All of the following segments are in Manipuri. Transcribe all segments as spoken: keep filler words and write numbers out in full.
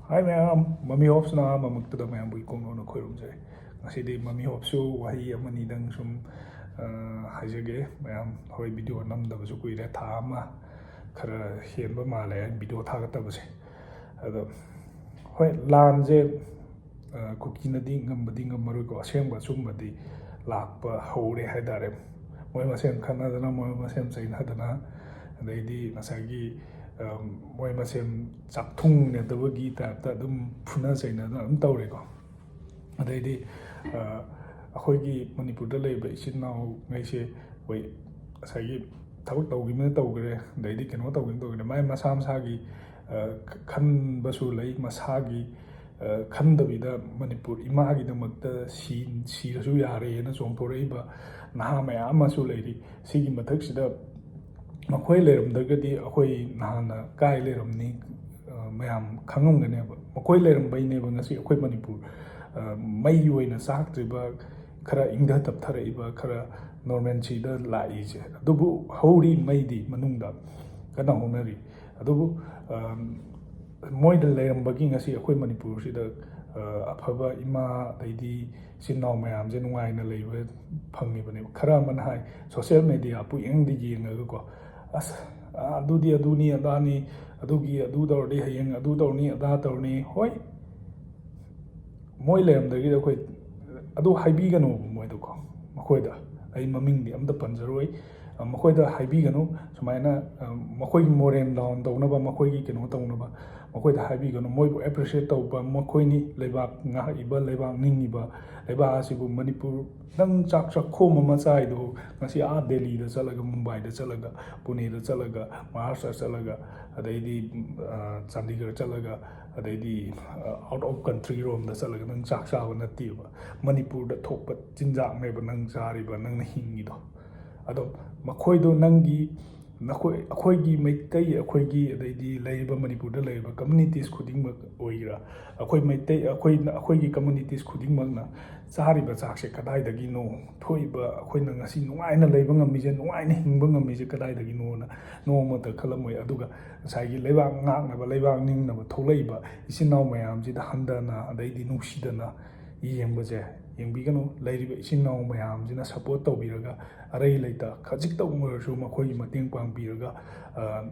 ꯍꯥꯏ ꯃꯌꯥꯝ, ꯃꯃꯤ ꯍꯣꯞꯁꯅ ꯑꯍꯥꯟꯕꯃꯛꯇꯗ ꯃꯌꯥꯝꯕꯨ ꯏꯀꯣꯡ ꯂꯣꯟꯅ ꯈꯣꯏꯔꯨꯝꯖꯔꯤ꯫ ꯉꯁꯤꯗꯤ ꯃꯃꯤ ꯍꯣꯞꯁꯨ ꯋꯥꯍꯩ ꯑꯃꯅꯤꯗꯪ ꯁꯨꯝ, ꯑ, ꯍꯥꯏꯖꯒꯦ꯫ ꯃꯌꯥꯝ ꯍꯣꯏ, ꯚꯤꯗꯤꯑꯣ ꯅꯝꯗꯕꯁꯨ ꯀꯨꯏꯔꯦ, ꯊꯥ ꯑꯃ ꯈꯔ ꯍꯦꯟꯕ ꯃꯥꯜꯂꯦ ꯑꯩꯅ ꯚꯤꯗꯤꯑꯣ ꯊꯥꯒꯠꯇꯕꯁꯦ꯫ ꯑꯗꯣ ꯍꯣꯏ, ꯂꯥꯟꯁꯦ, ꯑ, ꯀꯨꯀꯤꯅꯗꯤ ꯉꯝꯕꯗꯤ ꯉꯝꯃꯔꯣꯏꯀꯣ, ꯑꯁꯦꯡꯕ ꯑꯆꯨꯝꯕꯗꯤ ꯂꯥꯛꯄ ꯍꯧꯔꯦ ꯍꯥꯏꯇꯥꯔꯦ꯫ ꯃꯣꯏ ꯃꯁꯦꯟ ꯈꯠꯅꯗꯅ, ꯃꯣꯏ ꯃꯁꯦꯟ ꯆꯩꯅꯗꯅ, ꯑꯗꯩꯗꯤ ꯉꯁꯥꯏꯒꯤ, ꯑ, ꯃꯣꯏ ꯃꯁꯦꯟ ꯆꯥꯛꯊꯨꯡꯅꯗꯕꯒꯤ ꯇꯥꯏꯞꯇ ꯑꯗꯨꯝ ꯐꯨꯅ ꯆꯩꯅꯗꯅ ꯑꯗꯨꯝ ꯇꯧꯔꯦꯀꯣ꯫ ꯑꯗꯩꯗꯤ, ꯑ, ꯑꯩꯈꯣꯏꯒꯤ ꯃꯅꯤꯄꯨꯔꯗ ꯂꯩꯔꯤꯕ ꯏꯆꯤꯟ ꯏꯅꯥꯎꯉꯩꯁꯦ, ꯑꯩꯈꯣꯏ ꯉꯁꯥꯏꯒꯤ ꯊꯕꯛ ꯇꯧꯈꯤꯕꯅ ꯇꯧꯈ꯭ꯔꯦ, ꯑꯗꯩꯗꯤ ꯀꯩꯅꯣ ꯇꯧꯈꯤꯕꯅ ꯇꯧꯈ꯭ꯔꯦ, ꯃꯥꯏ ꯃꯁꯥ ꯃꯁꯥꯒꯤ, ꯑ, ꯈ-, ꯈꯟꯕꯁꯨ ꯂꯩ, ꯃꯁꯥꯒꯤ, ꯑ, ꯈꯟꯗꯕꯤꯗ ꯃꯅꯤꯄꯨꯔ ꯏꯃꯥꯒꯤꯗꯃꯛꯇ ꯁꯤ-, ꯁꯤꯔꯁꯨ ꯌꯥꯔꯦꯅ ꯆꯣꯡꯊꯣꯔꯛꯏꯕ ꯅꯍꯥ ꯃꯌꯥꯝ ꯑꯃꯁꯨ ꯂꯩꯔꯤ꯫ ꯁꯤꯒꯤ ꯃꯊꯛꯁꯤꯗ ꯃꯈꯣꯏ ꯂꯩꯔꯝꯗ꯭ꯔꯒꯗꯤ ꯑꯩꯈꯣꯏ ꯅꯍꯥꯟꯅ ꯀꯥꯏ ꯂꯩꯔꯝꯅꯤ? ꯑ, ꯃꯌꯥꯝ ꯈꯪꯉꯝꯒꯅꯦꯕ꯫ ꯃꯈꯣꯏ ꯂꯩꯔꯝꯕꯩꯅꯦꯕ ꯉꯁꯤ ꯑꯩꯈꯣꯏ ꯃꯅꯤꯄꯨꯔ, ꯑ, ꯃꯩ ꯑꯣꯏꯅ ꯆꯥꯛꯇ꯭ꯔꯤꯕ, ꯈꯔ ꯏꯪꯊ ꯇꯞꯊꯔꯛꯏꯕ, ꯈꯔ normalcyꯗ ꯂꯥꯛꯏꯁꯦ꯫ ꯑꯗꯨꯕꯨ ꯍꯧꯔꯤ ꯃꯩꯗꯤ ꯃꯅꯨꯡꯗ ꯀꯟꯅ ꯍꯧꯅꯔꯤ꯫ ꯑꯗꯨꯕꯨ, ꯑ, ꯃꯣꯏꯗ ꯂꯩꯔꯝꯕꯒꯤ ꯉꯁꯤ ꯑꯩꯈꯣꯏ ꯃꯅꯤꯄꯨꯔꯁꯤꯗ, ꯑ, ꯑꯐꯕ ꯏꯃꯥ, ꯑꯗꯩꯗꯤ ꯏꯆꯤꯟ ꯏꯅꯥꯎ ꯃꯌꯥꯝꯁꯦ ꯅꯨꯡꯉꯥꯏꯅ ꯂꯩꯕ ꯐꯪꯉꯤꯕꯅꯦꯕ꯫ ꯈꯔ ꯑꯃꯅ ꯍꯥꯏ, social media ꯄꯨꯌꯦꯡꯗ ꯌꯦꯡꯉꯒꯀꯣ, "ꯑꯁ, ꯑ, ꯑꯗꯨꯗꯤ ꯑꯗꯨꯅꯤ ꯑꯗꯥꯅꯤ, ꯑꯗꯨꯒꯤ ꯑꯗꯨ ꯇꯧꯔꯗꯤ ꯍꯌꯦꯡ ꯑꯗꯨ ꯇꯧꯔꯅꯤ ꯑꯗꯥ ꯇꯧꯔꯅꯤ"꯫ ꯍꯣꯏ, ꯃꯣꯏ ꯂꯩꯔꯝꯗ꯭ꯔꯒꯗꯤ ꯑꯩꯈꯣꯏ ꯑꯗꯨ ꯍꯥꯏꯕꯤꯒꯅꯣꯕ ꯃꯣꯏꯗꯀꯣ꯫ ꯃꯈꯣꯏꯗ ꯑꯩ ꯃꯃꯤꯡꯗꯤ ꯑꯝꯇ ꯄꯟꯖꯔꯣꯏ꯫ ꯑ, ꯃꯈꯣꯏꯗ ꯍꯥꯏꯕꯤꯒꯅꯨ, ꯁꯨꯃꯥꯏꯅ, ꯑ, ꯃꯈꯣꯏꯒꯤ ꯃꯣꯔꯦꯜ ꯗꯥꯎꯟ ꯇꯧꯅꯕ, ꯃꯈꯣꯏꯒꯤ ꯀꯩꯅꯣ ꯇꯧꯅꯕ ꯃꯈꯣꯏꯗ ꯍꯥꯏꯕꯤꯒꯅꯨ꯫ ꯃꯣꯏꯕꯨ appreciate ꯇꯧꯕ, ꯃꯈꯣꯏꯅꯤ ꯂꯩꯕꯥꯛ ꯉꯥꯛꯏꯕ, ꯂꯩꯕꯥꯛ ꯅꯤꯡꯉꯤꯕ, ꯂꯩꯕꯥꯛ ꯑꯁꯤꯕꯨ ꯃꯅꯤꯄꯨꯔ, ꯅꯪ ꯆꯥꯛ ꯆꯥꯛꯈꯣꯝ ꯑꯃ ꯆꯥꯏꯗꯣ ꯉꯁꯤ ꯑꯥ ꯗꯦꯜꯂꯤꯗ ꯆꯠꯂꯒ, ꯃꯨꯝꯕꯥꯏꯗ ꯆꯠꯂꯒ, ꯄꯨꯅꯦꯗ ꯆꯠꯂꯒ, ꯃꯍꯥꯔꯥꯁꯇ꯭ꯔ ꯆꯠꯂꯒ, ꯑꯗꯩꯗꯤ, ꯑ, ꯆꯥꯟꯗꯤꯒꯔ ꯆꯠꯂꯒ, ꯑꯗꯩꯗꯤ, ꯑ, out of country ꯔꯣꯝꯗ ꯆꯠꯂꯒ ꯅꯪ ꯆꯥꯛ ꯆꯥꯕ ꯅꯠꯇꯦꯕ꯫ ꯃꯅꯤꯄꯨꯔꯗ ꯊꯣꯛꯄ ꯆꯤꯟꯖꯥꯛꯅꯦꯕ ꯅꯪ ꯆꯥꯔꯤꯕ, ꯅꯪꯅ ꯍꯤꯡꯉꯤꯗꯣ꯫ ꯑꯗꯣ ꯃꯈꯣꯏꯗꯣ ꯅꯪꯒꯤ ꯅꯈꯣꯏ, ꯑꯩꯈꯣꯏꯒꯤ ꯃꯩꯇꯩ, ꯑꯩꯈꯣꯏꯒꯤ, ꯑꯗꯩꯗꯤ ꯂꯩꯔꯤꯕ ꯃꯅꯤꯄꯨꯔꯗ ꯂꯩꯔꯤꯕ communities ꯈꯨꯗꯤꯡꯃꯛ ꯑꯣꯏꯒꯦꯔꯥ, ꯑꯩꯈꯣꯏ ꯃꯩꯇꯩ, ꯑꯩꯈꯣꯏꯅ, ꯑꯩꯈꯣꯏꯒꯤ communities ꯈꯨꯗꯤꯡꯃꯛꯅ ꯆꯥꯔꯤꯕ ꯆꯥꯛꯁꯦ ꯀꯗꯥꯏꯗꯒꯤꯅꯣ? ꯊꯣꯛꯏꯕ, ꯑꯩꯈꯣꯏꯅ ꯉꯁꯤ ꯅꯨꯡꯉꯥꯏꯅ ꯂꯩꯕ ꯉꯝꯃꯤꯁꯦ, ꯅꯨꯡꯉꯥꯏꯅ ꯍꯤꯡꯕ ꯉꯝꯃꯤꯁꯦ ꯀꯗꯥꯏꯗꯒꯤꯅꯣꯅ ꯅꯣꯡꯃꯇ ꯈꯜꯂꯝꯃꯣꯏ꯫ ꯑꯗꯨꯒ ꯉꯁꯥꯏꯒꯤ ꯂꯩꯕꯥꯛ ꯉꯥꯛꯅꯕ, ꯂꯩꯕꯥꯛ ꯅꯤꯡꯅꯕ ꯊꯣꯛꯂꯛꯏꯕ ꯏꯆꯤꯟ ꯏꯅꯥꯎ ꯃꯌꯥꯝꯁꯤꯗ ꯍꯟꯊꯅ, ꯑꯗꯩꯗꯤ ꯅꯨꯡꯁꯤꯗꯅ ꯌꯦꯡꯕꯁꯦ ꯌꯦꯡꯕꯤꯒꯅꯨ꯫ ꯂꯩꯔꯤꯕ ꯏꯆꯤꯟ ꯏꯅꯥꯎ ꯃꯌꯥꯝꯁꯤꯅ support ꯇꯧꯕꯤꯔꯒ, ꯑꯔꯩ ꯂꯩꯇ ꯈꯖꯤꯛꯇꯪ ꯑꯣꯏꯔꯁꯨ ꯃꯈꯣꯏꯒꯤ ꯃꯇꯦꯡ ꯄꯥꯡꯕꯤꯔꯒ, ꯑ,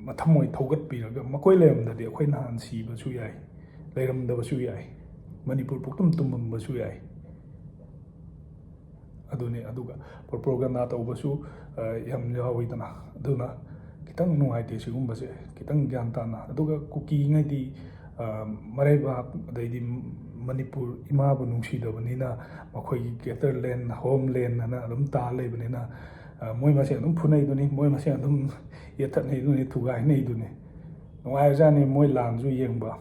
ꯃꯊꯃꯣꯏ ꯊꯧꯒꯠꯄꯤꯔꯒ, ꯃꯈꯣꯏ ꯂꯩꯔꯝꯗ꯭ꯔꯗꯤ ꯑꯩꯈꯣꯏ ꯅꯍꯥꯟ ꯁꯤꯕꯁꯨ ꯌꯥꯏ, ꯂꯩꯔꯝꯗꯕꯁꯨ ꯌꯥꯏ, ꯃꯅꯤꯄꯨꯔ ꯄꯨꯝꯇꯨꯝ ꯇꯨꯝꯃꯝꯕꯁꯨ ꯌꯥꯏ꯫ ꯑꯗꯨꯅꯤ꯫ ꯑꯗꯨꯒ propaganda ꯇꯧꯕꯁꯨ, ꯑ, ꯌꯥꯝ ꯌꯥꯎꯋꯤꯗꯅ꯫ ꯑꯗꯨꯅ ꯈꯤꯇꯪ ꯅꯨꯡꯉꯥꯏꯇꯦ ꯁꯤꯒꯨꯝꯕꯁꯦ, ꯈꯤꯇꯪ ꯒ꯭ꯌꯥꯟ ꯇꯥꯅ꯫ ꯑꯗꯨꯒ ꯀꯨꯀꯤꯉꯩꯗꯤ, ꯑ, ꯃꯔꯩꯕꯥꯛ, ꯑꯗꯩꯗꯤ ꯃꯅꯤꯄꯨꯔ ꯏꯃꯥꯕꯨ ꯅꯨꯡꯁꯤꯗꯕꯅꯤꯅ, ꯃꯈꯣꯏꯒꯤ greater land, homeland ꯑꯅ ꯑꯗꯨꯝ ꯇꯥ ꯂꯩꯕꯅꯤꯅ, ꯑ, ꯃꯣꯏ ꯃꯁꯦꯟ ꯑꯗꯨꯝ ꯐꯨꯅꯩꯗꯨꯅꯤ, ꯃꯣꯏ ꯃꯁꯦꯟ ꯑꯗꯨꯝ ꯌꯦꯠꯊꯠꯅꯩꯗꯨꯅꯤ, ꯊꯨꯒꯥꯏꯅꯩꯗꯨꯅꯤ꯫ ꯅꯨꯡꯉꯥꯏꯔꯖꯥꯠꯅꯤ ꯃꯣꯏ ꯂꯥꯟꯁꯨ ꯌꯦꯡꯕ꯫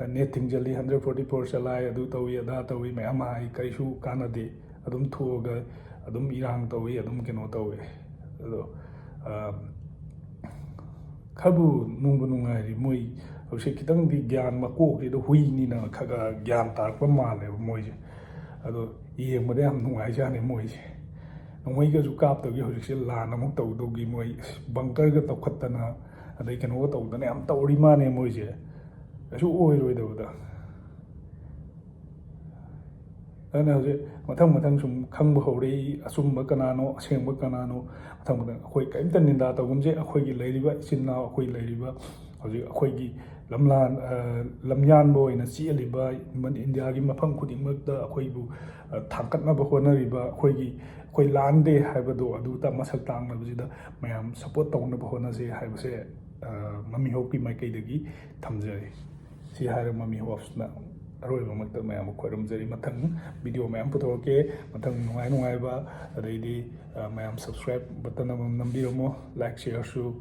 ꯅꯦꯠ ꯊꯤꯡꯖꯤꯜꯂꯤ, hundred forty four ꯆꯂꯥꯏ, ꯑꯗꯨ ꯇꯧꯏ, ꯑꯗꯥ ꯇꯧꯏ, ꯃꯌꯥꯝ ꯍꯥꯏ, ꯀꯔꯤꯁꯨ ꯀꯥꯟꯅꯗꯦ꯫ ꯑꯗꯨꯝ ꯊꯣꯛꯑꯒ ꯑꯗꯨꯝ ꯏꯔꯥꯡ ꯇꯧꯏ, ꯑꯗꯨꯝ ꯀꯩꯅꯣ ꯇꯧꯏ꯫ ꯑꯗꯣ, ꯑ, ꯈꯔꯕꯨ ꯅꯨꯡꯕꯨ ꯅꯨꯡꯉꯥꯏꯔꯤ꯫ ꯃꯣꯏ ꯍꯧꯖꯤꯛ ꯈꯤꯇꯪꯗꯤ ꯒ꯭ꯌꯥꯟ, ꯃꯀꯣꯛꯁꯤꯗ ꯍꯨꯏꯅꯤꯅ ꯈꯔ ꯈꯔ ꯒ꯭ꯌꯥꯟ ꯇꯥꯔꯛꯄ ꯃꯥꯜꯂꯦꯕ ꯃꯣꯏꯁꯦ꯫ ꯑꯗꯣ ꯌꯦꯡꯕꯗ ꯌꯥꯝ ꯅꯨꯡꯉꯥꯏꯖꯥꯠꯅꯤ ꯃꯣꯏꯁꯦ꯫ ꯅꯣꯡꯃꯩꯒꯁꯨ ꯀꯥꯞꯇꯕꯒꯤ ꯍꯧꯖꯤꯛꯁꯦ ꯂꯥꯟ ꯑꯃꯨꯛ ꯇꯧꯗꯧꯒꯤ ꯃꯣꯏ ꯕꯪꯀꯔꯒ ꯇꯧꯈꯠꯇꯅ, ꯑꯗꯩ ꯀꯩꯅꯣꯒ ꯇꯧꯗꯅ ꯌꯥꯝ ꯇꯧꯔꯤ ꯃꯥꯜꯂꯦ ꯃꯣꯏꯁꯦ꯫ ꯀꯩꯁꯨ ꯑꯣꯏꯔꯣꯏꯗꯕꯗ꯫ ꯑꯗꯨꯅ ꯍꯧꯖꯤꯛ ꯃꯊꯪ ꯃꯊꯪ ꯁꯨꯝ ꯈꯪꯕ ꯍꯧꯔꯛꯏ, ꯑꯆꯨꯝꯕ ꯀꯅꯥꯅꯣ, ꯑꯁꯦꯡꯕ ꯀꯅꯥꯅꯣ꯫ ꯃꯊꯪ ꯃꯊꯪ ꯑꯩꯈꯣꯏ ꯀꯔꯤꯝꯇ ꯅꯤꯟꯗꯥ ꯇꯧꯒꯨꯝꯁꯦ꯫ ꯑꯩꯈꯣꯏꯒꯤ ꯂꯩꯔꯤꯕ ꯏꯆꯤꯟ ꯏꯅꯥꯎ, ꯑꯩꯈꯣꯏ ꯂꯩꯔꯤꯕ ꯍꯧꯖꯤꯛ ꯑꯩꯈꯣꯏꯒꯤ ꯂꯝꯂꯥꯟ, ꯑ, ꯂꯝꯌꯥꯟꯕ ꯑꯣꯏꯅ ꯆꯦꯜꯂꯤꯕ ꯏꯟꯗꯤꯌꯥꯒꯤ ꯃꯐꯝ ꯈꯨꯗꯤꯡꯃꯛꯇ ꯑꯩꯈꯣꯏꯕꯨ, ꯑ, ꯊꯥꯡꯒꯠꯅꯕ ꯍꯣꯠꯅꯔꯤꯕ ꯑꯩꯈꯣꯏꯒꯤ, ꯑꯩꯈꯣꯏ ꯂꯥꯟꯗꯦ ꯍꯥꯏꯕꯗꯣ ꯑꯗꯨꯗ ꯃꯁꯛ ꯇꯥꯛꯅꯕꯁꯤꯗ ꯃꯌꯥꯝ support ꯇꯧꯅꯕ ꯍꯣꯠꯅꯁꯦ ꯍꯥꯏꯕꯁꯦ, ꯑ, ꯃꯃꯤ ꯍꯣꯞꯀꯤ ꯃꯥꯏꯀꯩꯗꯒꯤ ꯊꯝꯖꯔꯤ꯫ ꯁꯤ ꯍꯥꯏꯔꯒ ꯃꯃꯤ ꯍꯣꯞꯁꯅ ꯑꯔꯣꯏꯕꯃꯛꯇ ꯃꯌꯥꯝꯕꯨ ꯈꯣꯏꯔꯝꯖꯔꯤ꯫ ꯃꯊꯪ video ꯃꯌꯥꯝ ꯄꯨꯊꯣꯔꯛꯀꯦ꯫ ꯃꯊꯪ ꯅꯨꯡꯉꯥꯏ ꯅꯨꯡꯉꯥꯏꯕ, ꯑꯗꯩꯗꯤ, ꯑ, ꯃꯌꯥꯝ subscribe button ꯑꯃꯃꯝ ꯅꯝꯕꯤꯔꯝꯃꯣ, like shareꯁꯨ,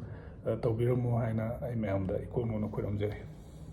ꯑ, ꯇꯧꯕꯤꯔꯝꯃꯣ ꯍꯥꯏꯅ ꯑꯩ ꯃꯌꯥꯝꯗ ꯏꯀꯣꯟ ꯀꯣꯟꯅ ꯈꯣꯏꯔꯝꯖꯔꯤ꯫